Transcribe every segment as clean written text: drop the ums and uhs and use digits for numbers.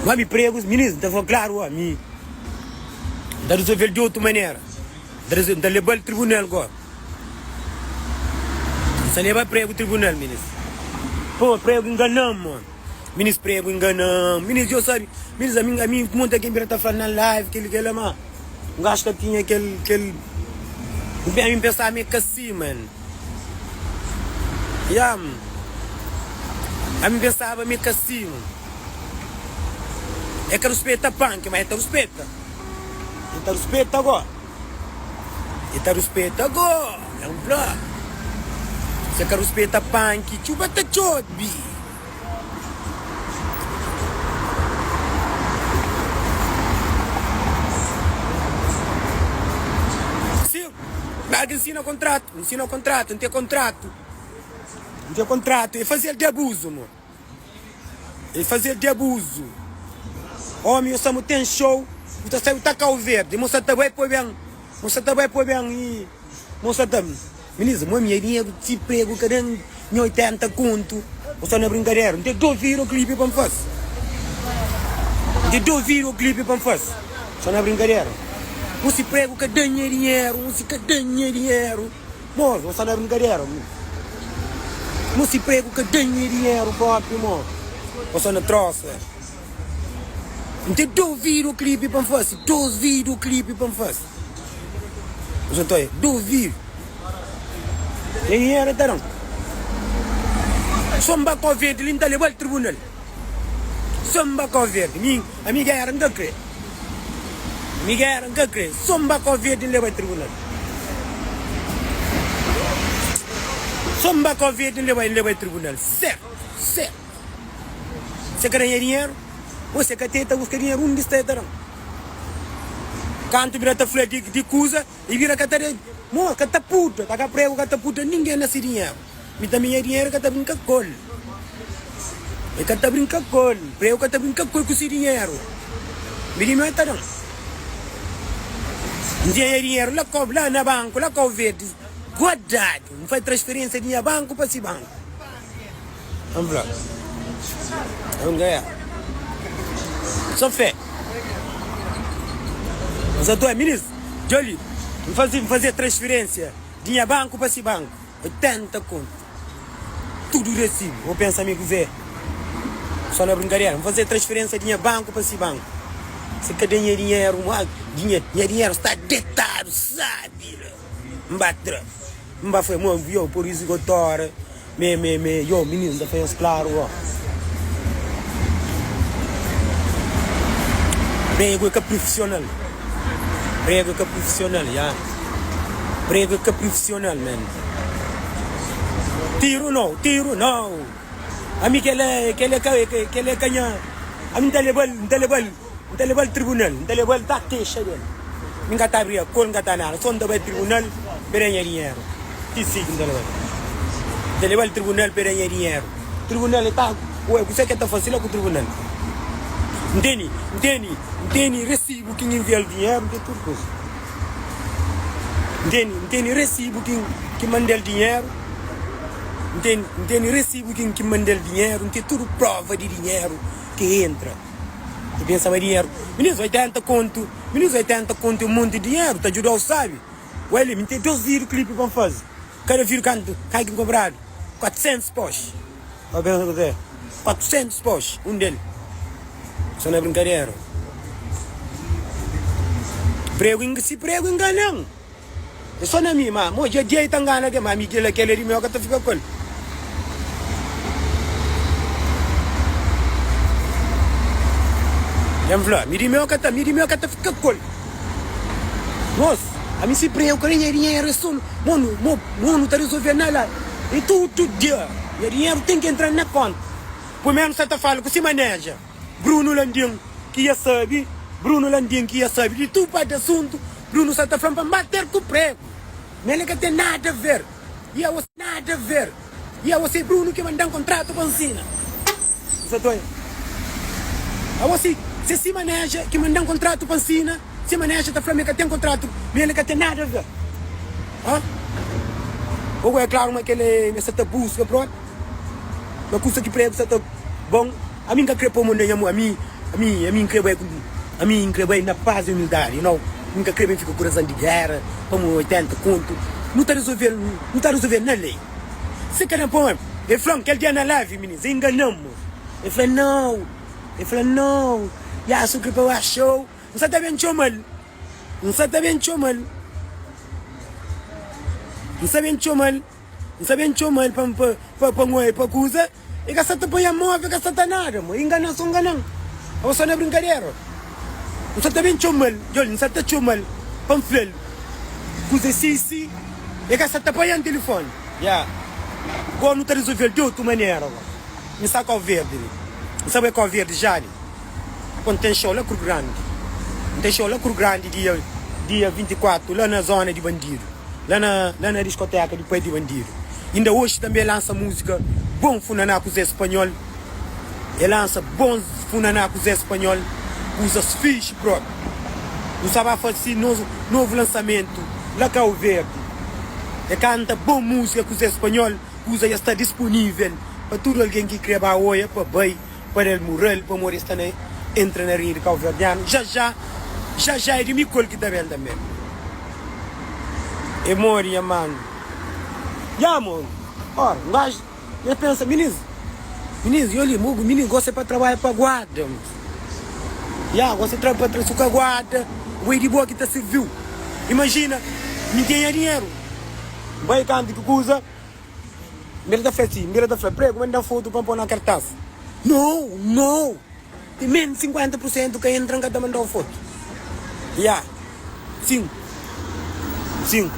Ma mi pregus, minis, N ta fla klaru, ami N ta rezolve-l di otu manera. N ta rezolve, N ta leba-l tribunal gó. N sta leba pregu tribunal, minis. Pô, pregu ingana-m, mo. Minis, pregu ingana-m. Minis, djo sabe, minis, ami, ami monta ken bira ta fla na live kel-li, kel-la, ma un gaju ka tinha kel, kel, ami N pensaba ma é ka si, man. Ya, ami N pensaba ma é ka si, man. É ka ruspeta panki, ma é ta ruspeta. É ta ruspeta gó. E ta ruspeta go, N fla. Se ka ruspeta panki, txuba ta txobi. Sim, claro ki N sina kontratu, N sina kontratu, N ten kontratu, N ten kontratu. E faze-l di abuzu, mo. El faze-l di abuzu. Omi, yo sa-mu ten xou, bu ta sai bu ta Kau Verdi, mo sa ta bai poi ben, mo sa ta bai poi ben i mo sa ta. Minis, mo mi é dinheru ti pregu ka den nha 80 kontu, mo sta na brinkadera. N ten dos videoclipe pa N fase. N ten dos videoclipe pa N fase. Sta na brinkadera. Mo si pregu ka dan nha dinheru, mo si ka dan nha dinheru. Mos, bo sta na brinkadera mi. Mo si pregu ka da nha dinheru propi mo. Bo sta na trosa. N ten dos video clipe pa N fasi, dos video clipe pa N fasi. Bo sa ta oia, dos video. Nha dinheru e ta dan. So N ba Kau Verdi li N ta lebal tribunal. So N ba Kau Verdi, mi, ami gera N ka kre. Mi gera N ka kre So N ba Kau Verdi N leba tribunal So N ba Kau Verdi N leba N leba tribunal Sertu, sertu Se ka da nha dinheru Ô se ka tenta buska dinheru Undi sta e ta da-m Kantu bira ta fla di di kuza E bira ka ta da Mo ka ta puta Ta ka pregu ka ta puta ningen na si dinheru Mi tanbe nha dinheru ka ta brinka kol. E ka ta brinka kol. Preu ka ta brinka kol ku si dinheru. Mi di meu ta dan. N tinha nha dinheru la kau la na banku la Kau Verdi guardadu. N fai transferensia di nha banku pa si banku. N fla, N ganha. So fé. N sa ta oia, minis, dja li, N faze N faze transferensia di nha banku pa si banku. 80 kontu tudu resibu bo pensa mi kuze so na brinkadera n faze transferensia di nha banku pa si banku si ka da nha dinheru ma nha dinheru sta detadu sabi la n ba tra n ba fla mo yo por isu ki otora me me me yo mininu n ta fla nhos klaru go pregu é ka prufisional pregu é ka prufisional ya. Prego é ka profissional man. Tiro não, tiro não. Ami kela kela ka kela ka nha. Ami nta lebal, nta lebal, nta lebal tribunal, nta lebal ta kexa del. Mi nka ta abri kol, nka ta nada, so nta bai tribunal pa da nha dinheru. Ti si ki nta lebal. Nta lebal tribunal pa da nha dinheru. Tribunal e ta, ué, kuse ke ta fasi la ku tribunal? Nteni, nteni, nteni resibu ki n'invial dinheru, nte tudu kusa. N tene, N tene resibu ki ki manda-l dinheru N tene, N tene resibu ki ki manda-l dinheru N ten tudu prova di dinheru ki entra N pensa ma dinheru Minus 80 kontu, minus 80 kontu é un monti di dinheru Ta djuda-u sabi Ué li, mi N ten dos vídiu klipi pa N faze Kada vídiu kantu, kantu ki N kobradu? 400 poxi Pa pensa kuzê? 400 poxi, un del. Sta na brinkadera. Pregu inga, si pregu ingana-m, é só na mi, ma mo dja dia i ta ngana algen, ma mi kel-la kel-la di meu ka ta fika ku el. Dja N fla, mi di meu ka ta, mi di meu ka ta fika ku el. Mos, ami si pregu ka da nha dinheru, é só mo nu, mo, mo nu ta rezolve na la. I tudu dia, nha dinheru ten ki entra na konta. Primeru sa ta fala ku si maneja Bruno Landim ki ya sabi Bruno Landim ki ya sabi di tudu parti di asuntu Bruno sa ta fla-m pa N ba ter ku pregu ma el ka ten nada a ver i aos nada a ver i aos é Bruno ki manda-m kontratu pa N sina N sa ta oia aos si se si maneja ki manda-m kontratu pa N sina Si maneja ta fla ma el ka ten kontratu ma el ka ten nada a ver ha Ogo é klaru ma kel é sa ta buska propi ma kusa ki pregu sa ta bon ami N ka kre po mon na nha mon ami. Ami, ami N kre bai ku, ami N kre bai na paz y humildadi, you know. N ka kre ben fika ku razan di gera pamo 80 kontu. Nu ta resolve-l, nu ta resolve-l na lei. Se ka da pa, el fla-m kel dia na live, minis, el ingana-m, mo. El fla, nau, el fla, nau, ya, su kre pa ba show, N sa ta ben txoma-l. N sa ta ben txoma-l N sa ben txoma-l N sa ben txoma-l pa pa pa ngoi pa kuza E ka sa ta panha móvel ka sa ta nada mo Ingana so ngana-m Abo so na brinkadera N sa ta ben txoma-l Djol N sa ta txoma-l pa N fla-l kuza é si si E ka sa ta panha-m tilifoni Ya Go nu ta rezolve-l di otu manera go N sta Kau Verdi li N sa bai Kau Verdi ja li. Pô N ten xou la Kru Grandi N ten xou la Kru Grandi dia dia 24 la na zona di bandidu la na la na diskoteka di pai di bandidu Inda oxi tanbe e lansa múzika Bon funaná ku Zé Spanhol E lansa bons funaná ku Zé Spanhol Kuzas fixi propi Nu sa ba fase nos novu lansamentu la Kau Verdi E kanta bon múzika ku Zé Spanhol Kuza dja sta dispunível pa tudu algen ki kre ba oia pa bai Pa da-l mural pamodi es sta na entra na rede kauverdianu já já já já é di mi kol ki ta ben tanbe é modi nha manu ya mo ora un gaju nha pensa minis minis yo li mo minis gosta pa trabadja pa guarda ya gosta tra pa tra su ka guarda bo é di bo ki ta sirviu imajina mi ten nha dinheru bai kantu ki kuza. Mira ta fla si, mira ta fla, prego ma N da fotu pa N pô na kartás. No, no! Ti menos 50 por sentu ka entra N ka ta manda-u fotu. Ya, sin, sin.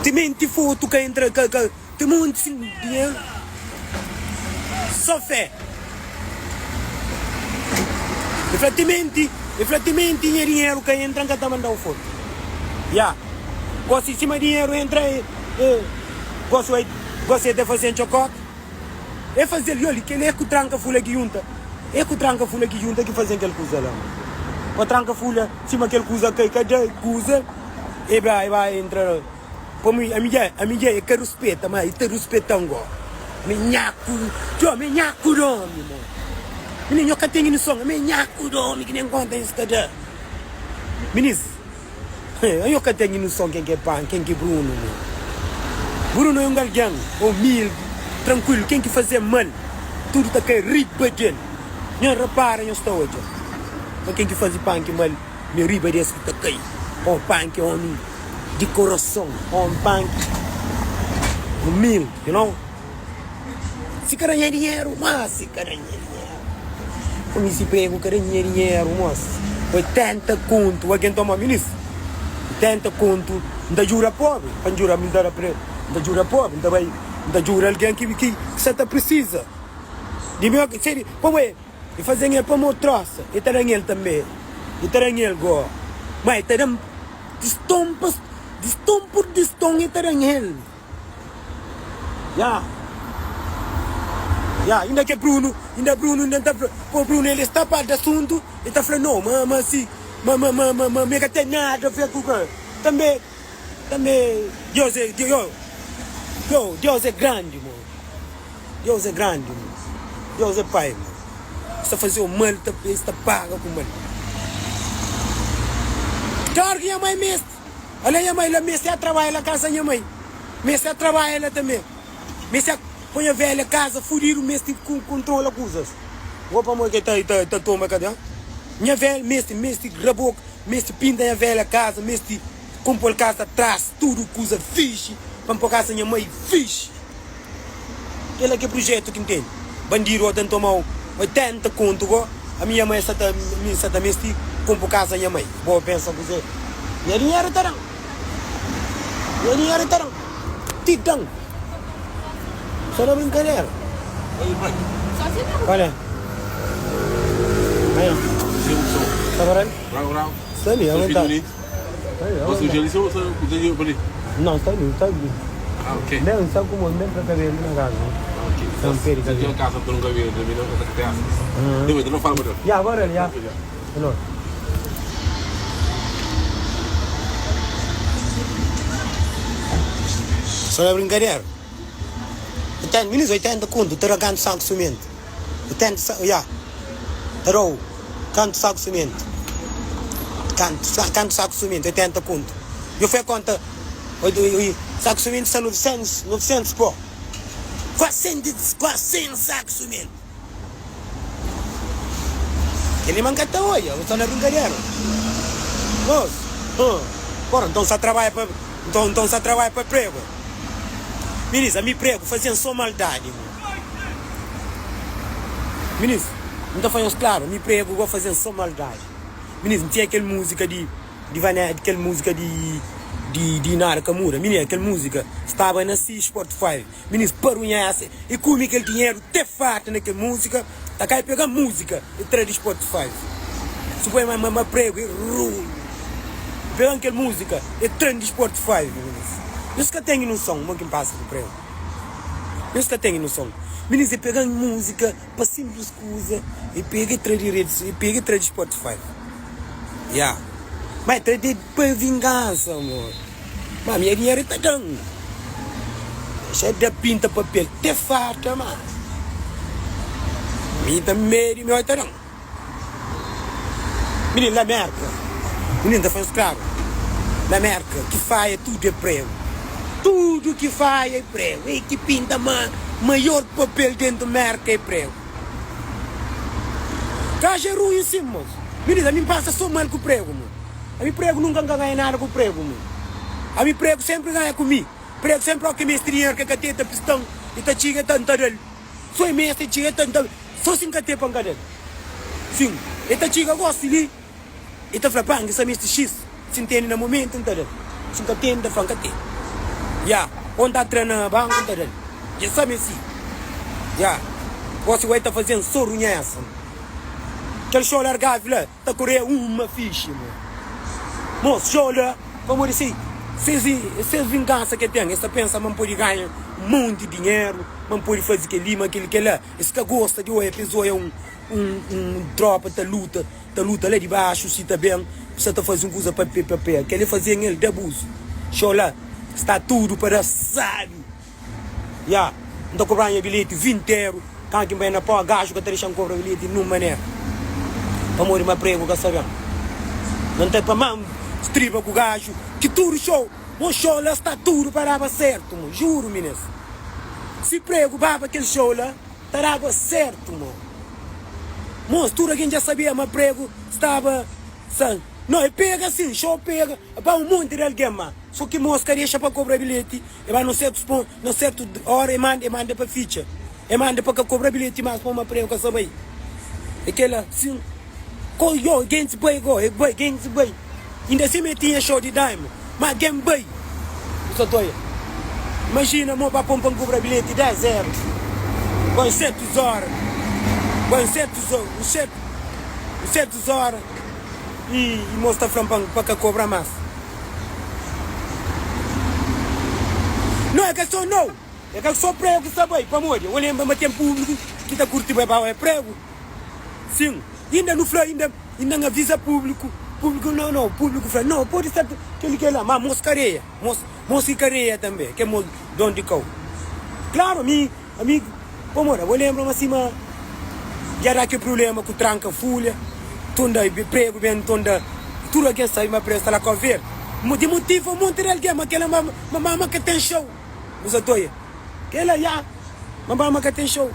Timenti fotu ka entra, ka, ka, ten monti sin dinheru. Só fé. El fla, timenti, el fla, timenti nha dinheru ka entra, N ka ta manda-u fotu. Ya. Gosi, sima dinheru entra, e, e, gosi oi, gosi e ta faze-m txokóta. E faze-l, i oli, kel-li é ku tranka fulha ki junta. É ku tranka fulha ki junta ki faze-m kel kuza la. Pa tranka fulha, sima kel kuza kai, ka da kuza, e ba, e ba entra. Pamo ami dja, ami dja e ka ruspeta, ma e ta ruspetan go. Mi é nhaku, txo, mi é nhaku d'omi, mo. Mininu, nho ka ten noson, ami é nhaku d'omi ki nen konta nhos ka da. Minis, nho ka ten noson ken ki é Pan, ken ki é Bruno, mo. Bruno é un algen umildi, trankuilu, ken ki faze mal, tudu ta kai riba del. Nho rapara, nho sta odja ma ken ki faze Pan ki mal. Mi riba des ki ta kai. Ó panki omi di korason Omi panki umildi you know Si ka da nha dinheru ma si ka da nha dinheru Omi si pregu ka da nha dinheru mos 80 kontu algen toma minis 80 kontu N ta djuda pobri pa N djuda mi N ta da pregu N ta djuda pobri N ta bai N ta djuda algen ki sa ta prisiza di mi Pa bo. E faze-m el pamo trosa, e ta da-m el tanbe. E ta da-m el go, ma e ta da-m diston pa diston pur diston e ta da-m el. Ya, ya, inda ke Bruno, inda Bruno inda N ta fla, po Bruno el sta par di asuntu, e ta fla no, ma ma si, ma ma ma ma ma mi ka ten nada a ver ku tanbe, tanbe Deus é, yo, yo, Deus é grandi mo. Deus é grandi mo. Deus é pai mo. Sta fazeu mal ta es ta paga ku mal. Claro ki nha mai meste. Ala nha mai la meste a trabalha la casa nha mai. Meste a trabalha la tambe. Meste a poi nha velha casa fudido meste controla kuzas. Go pamodi ke ta ta ta toma kada. Nha velha meste meste raboka meste pinta nha velha casa meste compol casa tras tudo kuza fixe pa npo casa nha mai fixe. Kel-la ki é prujetu ki N tene. Bandidu ota N toma-u 80 kontu go, ami nha mai sa ta mi sa ta mesti konpo kaza nha mai. Bo pensa kuzê? Nha dinheru ta da-m. Nha dinheru ta da-m. Ti da-m. Sa na brinkadera. Qual é? Aí, ó. Tá parando? Sta ali, à vontade. Não, sta ali, sta ali. Ah, ok. Bem, sta ku bem pra cabelo na casa. Ok. Sta um pé de Você cabelo. tem casa por um cabelo também, não? Essa que tem essa. Depois, não fala para Ya, bora ali, ya. Não. Só na brincadeira. 80, minis 80 conto, ta da canto saco cimento. 80, ya. Ta da-u kantu saku simentu? Kantu, kantu saku simentu? 80 kontu. Nhu fé konta, saku simentu sta 900, 900 pó. 400, 400 saku simentu. Kel-li ma N ka ta odja, bu sta na brinkadera. Mos, hum, bora, nton sa trabadja pa, nton, nton sa trabadja pa pregu. Minis, ami pregu faze-m so maldadi, mo. Minis, N ta fla nhos klaru, mi pregu go faze-m so maldadi. Minis, N tinha kel múzika di, di Vané, kel múzika di, di, di Nada Ka Muda. Minis, kel múzika staba na si Spotify. Minis, parunhesa i kume kel dinheru te farta na kel múzika, ta kai pega múzika i tra di Spotify. Supoi ma, ma, ma pregu é runhu. Pega-m kel múzika i tra-m di Spotify, minis. Nhos ka ten noson mo ki N pasa ku pregu. Nhos ka ten noson. Minis e pega-m múzika pa simplis kuza e pega e tra di redi e pega e tra di Spotify. Ya. Ma e tra di pa vingansa amor. Ma mi dinheru e ta dan. Dexa da pinta papel te farta ma mi ta medi mi oi ta dan. Mininu la Merka, mininu ta fla-s klaru, la Merka ki faia tudu é pregu, tudu ki faia é pregu, e ki pinta ma maior papel dentu Merka é pregu. Gaju é runhu sim mos, mininu ami n'pasa so mal ku pregu mo, ami pregu nunka n'ka ganha nada ku pregu mo, ami pregu sempri ganha ku mi, pregu sempri oki mesti dinheru ke ka teta pistan i ta txiga i ta n'ta dal. So e meste txiga e ta nta so si nka te pa nka dal sin e ta txiga gosi li e ta fla pa nka sa meste xis si ntende na momento nta dal si nka tende nta fla nka tene ya o nta tra na banku nta dal dja sa me si ya gosi bai ta fazen so runhesa kel xo largavi la. Ta korea uma fixi mo. Mos xola pamodi si ses ses vingansa ke ten es ta pensa ma npodi ganha un monti dinheru ma npodi fazi keli ma keli kela es ka gosta di oia pes oia un un un tropa ta luta ta luta la di baxu si ta ben sa ta fazi un kuza pa pa pa keli fazen el da abuzu xola sta tudu pa da sabi. Ya, N ta kobra nha bilheti 20 eru, kantu ki N bai na pó, gaju ka ta dexa-m kobra bilheti di nun manera, pamodi ma pregu ka sabe-m. Ma N ta pa ma N striba ku gaju ki tudu xou, mo xou la sta tudu pa daba sertu, mo, juru minês. Si pregu baba kel xou la, ta daba sertu, mo. Mos, tudu algen dja sabia ma pregu staba sa. No, e pega sin, xou pega, ba un monti di algen, ma so ki mos ka dexa pa kobra bilheti. E ba no sertus pon, na sertu ora e manda, e manda pa fitxa, e manda pa ka kobra bilheti mas pa uma preu ka sa bai. E kela sin, ko yo gentis bai go, e bai, gentis bai. Inda sima e tinha xou di daimo, ma gen bai. Bu sa toia. Imajina mo ba pon pa N kobra bilheti 10 eru, ba un sertus ora, ba un sertus, un sertu, un sertus ora i, i mos ta fla-m pa, pa ka kobra mas. No é ka so no, é ka so pregu ki sta bai, pamodi o lenbra ma ten públiku ki ta kurti bai ba oia pregu. Sin, inda nu fla, inda inda N aviza públiku, públiku no, no, públiku fla no, podi sta kel ki kel la, ma mos kareia, mos mos ki kareia tanbe, ke mos don di kau. Klaru, ami Ami, pamodi abo lenbra ma sima dja da kel prubléma ku tranka fulha, tunda pregu ben tunda, tudu algen sabe ma pregu sta la Kau Verdi. Di motiva un monti di algen ma kela ma mama ka ten xou. Bu sa toia? Kela ya, ma mama ka ten xou.